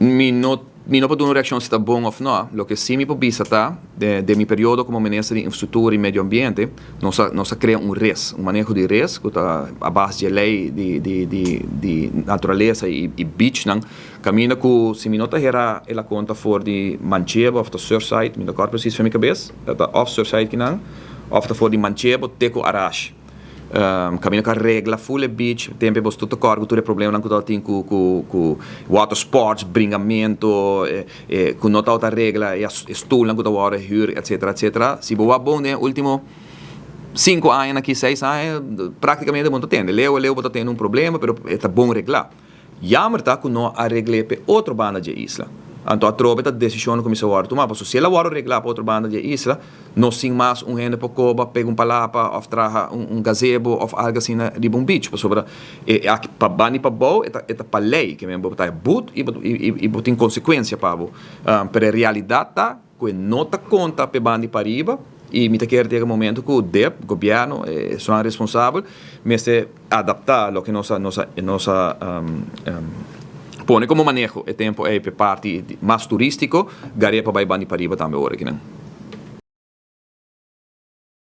Mi no mi no por duna un reaccion si ta bon of no. Loke si mi por bisa ta, den mi periodo como Minister di Infrastructura y Medio Ambiente, nos a nos a crea un res, un maneho di res cu ta a base di e ley di di di di naturalesa y y beachnan, caminda cu si mi no ta hera el a conta for di Manchebo of ta Surfside, mi no acorda precies for mi cabes, ta of Surfside kinan of ta for di Manchebo te cu Arashi. Kaminda ku a regla full e beach, tempu e bos tur ta kòrda ku tur e problemanan ku tabatin ku ku ku water sports, bringamento, e ku no tabata regla e e stulnan ku ta wòrdu hür etcetera etcetera. Si bo wak bon den e ultimo sinku añanan aki, seis aña, praktikamente bo no ta tende. Leu a leu bo ta tende un problema pero e ta bon reglá. Jammer ta ku no a regl'é p'e otro banda dje isla. Anto atrobe ta desishon ku mester wòrdu tumá, pasobra si el a wòrdu reglá pa otro banda dje isla, no sin mas un hende por koba, pega un palapa òf traha un gazebo òf algu asina riba un beach, pasobra e aki pa banda i pabou e ta e ta pa lei, ke men bo ta but i bo i bo tin konsekuensia pa bo. Pero e realidat ta ku e no ta konta p'e banda di pariba i mi ta kere ta yega momento ku dep, gobièrnu, esunnan responsabel mester adaptá loke nos a nos a nos a pone komo maneho e tempu ei p'e parti mas turístiko, garia pa bai banda di pariba tambe ora kinan.